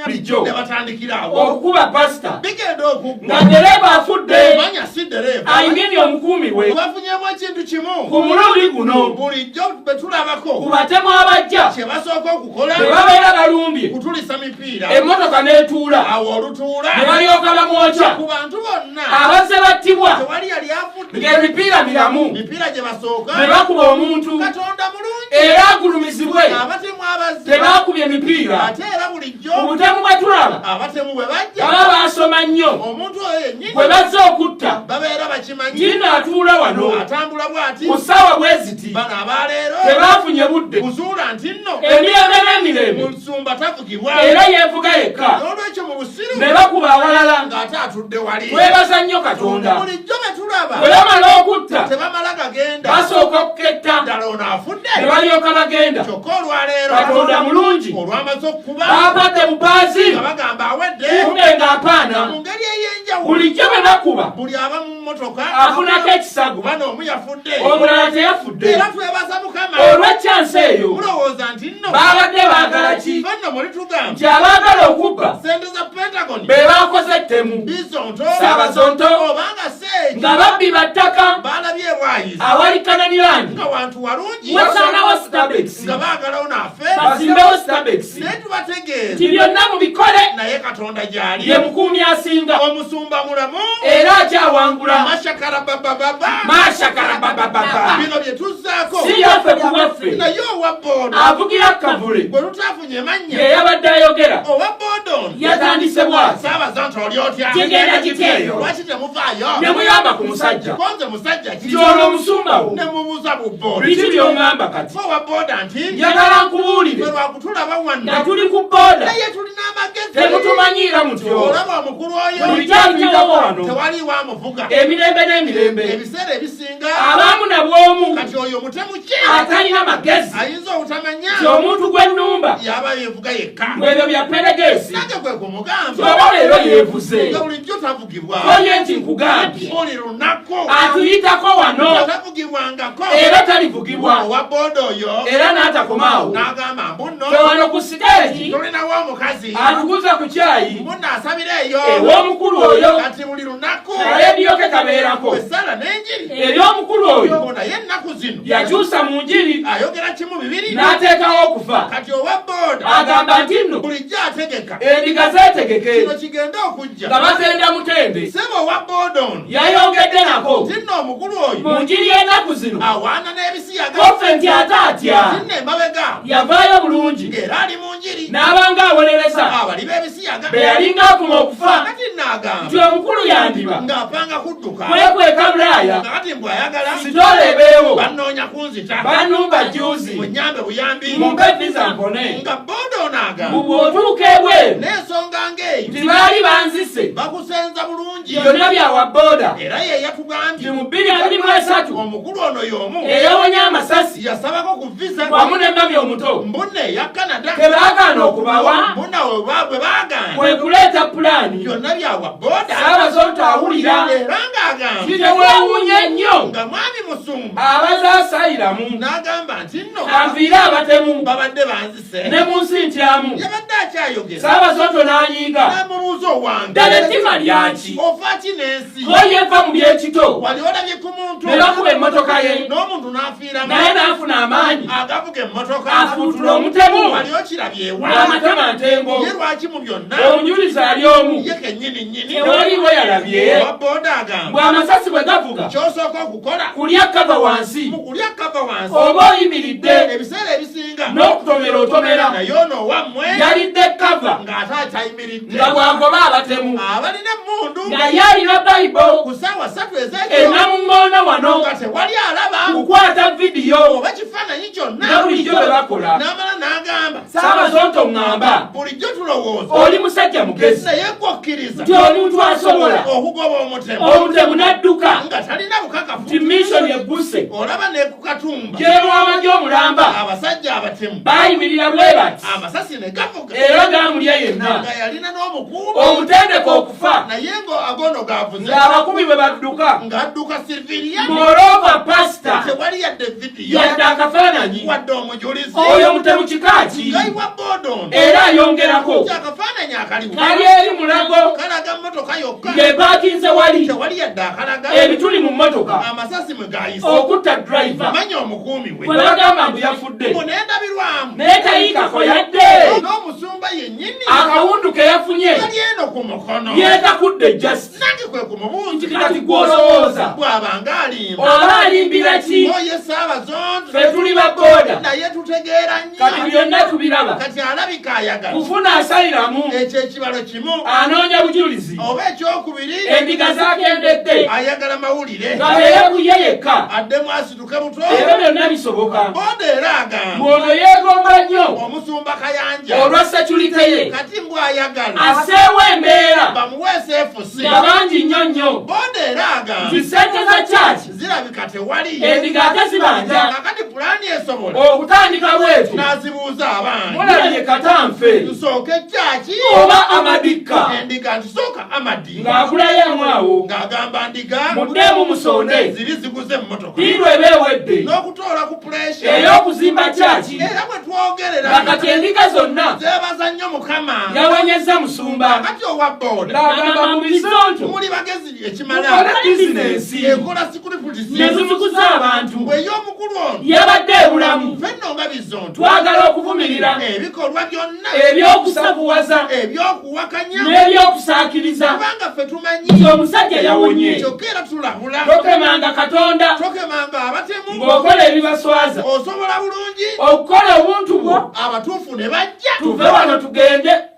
Bulijjo. Ne batandikira awo okukuba pasita bigenda okuggwa nga ddereeva afudde. Manya si ddereeva. Ayingini omukuumi we. Bafunyemu ekintu kimu. Ku mulundi guno bulijjo be tulabako ku batemu abajja kye basooka okukola bwe babeera balumbye kutulisa mipiira, emmotoka n'etuula awo olutuula ne balyoka bamwokya. Ku bantu bonna abazze battibwa tewali yali afudde ng'emipiira miramu mipiira gye basooka ne bakuba omuntu. Katonda mulungi era agulumizibwe. Abatemu abazze tebaakubye emipiira. Ate era bulijjo ku butemu bwe tulaba abatemu bwe bajja baba baasoma nnyo. Omuntu oyo yennyini bwe bazze okutta babeera bakimanyi nti atuula wano atambula bw'ati ku ssaawa bwe ziti. Bano abaleero tebaafunye budde kuzuula nti nno emirembe n'emirembe musumba tavugibwa era yeevuga yekka. N'olwekyo mu busiru ne bakuba awalala. Ng'ate atudde wali. Twebaza nnyo Katonda. Bulijjo be tulaba bwe bamala okutta tebamala gagenda basooka okuketta ddala ono afudde ne balyoka bagenda. Kyokka olwaleero Katonda mulungi. Olwamaze okukuba baapadde bupaazi nga bagamba awedde kumbe ng'apaana. Mu ngeri ey'enjawulo bulijjo bwe bakuba buli aba mu mmotoka afunako ekisago. Bano omu yafudde omulala teyafudde. Era twebaza Mukama olw'ekyansi eyo. Mulowooza nti nno baabadde baagala ki? Ffe nno muli tugamba nti abaagala okubba sente za Pentagon be baakoze ettemu Bizonto Saabazonto obanga seeki nga babbi ba ttaka balabye ebwayizi awali Kananirandi nga wantu walungi wasaanawo Stabex nga baagala ono afe basimbewo Stabex naye tubategeeza nti byonna mubikole naye Katonda gy'ali ye mukuumi asinga. Omusumba mulamu era akyawangula. Mashakara babababa. Mashakara babababa. Bino bye tuzzaako si yaffe ku bwaffe. Naye owa booda avugira kavule bwe lutafunye mannya ye yabadde ayogera owa booda ono yatandise bw'ati. Saabazanto oli otya? Kigenda kitya eyo? Lwaki temuvaayo ne muyamba ku musajja? Konze musajja ki? Nti ono omusumba wo ne mubuuza bu booda biki by'oŋŋamba kati? Owa booda nti njagala nkubuulire ffe lwakutulaba wano nga tuli ku booda naye tulina amagezi temutumanyiira mutyo. Olaba omukulu oyo bulijjo atuyitako wano tewaliwo amuvuga emirembe n'emirembe. Ebiseera ebisinga abaamu nabwomu kati oyo mutemu ki atalina magezi ayinza obutamanya nti omuntu gw'ennumba yaba yeevuga yekka ebyo bya peregeesi nange kwe kumugamba oba leero yeevuze nga bulijjo tavugibwa oye nti nkugambye buli lunaku atuyitako wano tavugibwangako era talivugibwa. Owa booda oyo era n'atakomaawo n'agamba mbu nno fe wano ku siteegi tulinawo omukazi atukuza ku kyayi mbu nno asabira eyo ew'omukulu oyo kati buli lunaku kaleediyo ke kabeerako essala n'enjiri eri omukulu oyo mbu naye ennaku zino yakyusa mu njiri ayogera kimu bibiri n'ateekawo okufa. Kati owa booda agamba nti nno bulijjo ategeka endiga zeetegeke kino kigende okujja nga batenda mutende. Sebo owa booda ono yayongedde nako nti nno omukulu oyo mu njiri y'ennaku zino awaana n'ebisiyaga koffe nti ate atya nti nno emabega awo yavaayo bulungi ng'era ali mu njiri n'abanga awolereza abali b'ebisiyaga be yalinga avuma okufa kati nno agamba nti omukulu yandiba ng'apanga kudduka kwekweka Bulaaya nga kati mbw ayagala sitoola ebeewo bannoonya kunzita bannumba jjuuzi munyambe buyambi mumpe visa mpone nga booda ono agamba mbu bw'otuuka ebweru n'ensonga ng'eyo nti baali banzise bakusenza bulungi byonna byawa booda era ye yatugambye nti mu 2023 omukulu ono y'omu eyawonya amasasi yasabako ku visa wamu ne mami omuto mbunna eya Canada tebaagaana okubawa mbunna bwe baagaana kwe kuleeta pulaani byonna byawa booda Saabazonto awulira era ng'agamba kiteweewuunye nnyo nga mwami musumba abaza asayiramu n'agamba nti nno anviire abatemu babadde banzise ne mu nsi ntyamu yabadde akyayogera Saabazonto n'anyiiga n'amubuuza owange ddala ettima lyaki ofa ki n'ensi ko yeva mu byekito wali olabye ku muntu ne bakuba emmotoka ye n'omuntu n'afiiramu naye n'afuna amaanyi agavuga emmotoka afuutula omutemu wali okirabye ewa ng'amatama ntengo ye lwaki mu byonna omujulizi ali omu ye kennyini nnyini tewaliwo yalabye owa booda agamba bw'amasasi bwe gavuga ky'osooka okukola kulya kava wansi mu kulya kava wansi oba oyimiridde ebiseera ebisinga n'okutomera otomera naye ono owammwe yalidde kava ng'ate akyayimiridde nga bw'agoba abatemu abalina emmundu nga ye alina bayibo ku ssaawa 3 ez'ekiro enamuŋŋoona wano nga tewali alaba kukwata vidiyo oba kifaananyi kyonna nga bulijjo bwe bakola n'amala n'agamba Saabazonto ŋŋamba bulijjo tulowooza oli musajja mugezi naye gwokkiriza nti omuntu asobola okugoba omutemu omutemu n'adduka nga talina bukakafu nti mission egguse olaba ne ku Katumba gyerwamagye omulamba abasajja abatemu baayimirira bwe bati amasasi Amasasi ne gavuga. Era gaamulya yenna. Nga yalina n'omukuumi. Omutendeka okufa. Naye nga agono gavuze. Ng'abakubi bwe badduka. Ng'adduka civilian. Moreover pastor. Tewali yadde vidiyo. Yadde akafaananyi. Wadde omujulizi. Oyo mutemu kika ki? Gayiwa booda ono. Era ayongerako. Nti akafaananyi akaliwo. Kali eri Mulago. Kalaga mmotoka yokka. Ng'epaakinze wali. Tewali yadde akalaga. Ebituli mu mmotoka. Amasasi mwe gaayise. Okutta driver. Manya omukuumi we. Bwe bagamba mbu yafudde. Mbu n'endabirwamu. Naye tayiikako yadde. N'omusumba yennyini. Akawundu ke yafunye. Kali eno ku mukono. Yeetakudde just. Nange kwe kumubuuza. Nti kati gw'olowooza. Bw'aba ng'alimba. Oba alimbira ki? Oye Ssaabazonto. Ffe tuli ba booda. Naye tutegeera nnyo. Kati byonna tubiraba. Kati alabika ayagala. Kufuna asayiramu. Ekyo ekibalo kimu. Anoonya bujulizi. Oba ekyokubiri. Endiga zagendedde. Ayagala mawulire. Gabeere ku ye yekka. Addemu asituke buto. Ebyo byonna bisoboka. Booda era agamba. Mbu ono yeegomba nnyo. Omusumba Kayanja. Olwa security ye. Kati mbu ayagala. Asseewo embeera. Bamuwe SFC. Nga bangi nnyo nnyo. Booda era agamba. Nti ssente za church. Zirabika tewali. Endiga ate zibanja. Kakati pulaani esobola. Okutandika bwetyo. N'azibuuza abaana. Mulabye katanfe. Nsooke church. Oba amadikka. Endiga nti sooka amadikka. Ng'akulayo awo. Ng'agamba ndiga. Muddeemu musonde. Ziri ziguze emmotoka. Diiru eba ewedde. N'okutoola ku pressure. Ey'okuzimba church. Era bwe twogerera. Nga kati endiga zonna. Zeebaza nnyo Mukama. Yawonyezza musumba. Kati owa booda. Ng'agamba mu bizonto. Muli bagezi ekimala. Mukole bizinensi. Ekola sikulipulizi. Ne zimukuza abantu. Bwe y'omukulu ono. Yabadde ebulamu. Ffe nno nga bizonto. Twagala okuvumirira. Ebikolwa byonna. Ebyokusavuwaza. Ebyokuwakanya. N'ebyokusaakiriza. Kubanga ffe tumanyi. Nti omusajja yawonye. Kyokka era tulabula. Tokemanga Katonda. Tokemanga abatemu. Ng'okola ebibaswaza. Osobola bulungi. Okukola obuntu bwo. Abatuufu ne bajja. Tuve wano tugende.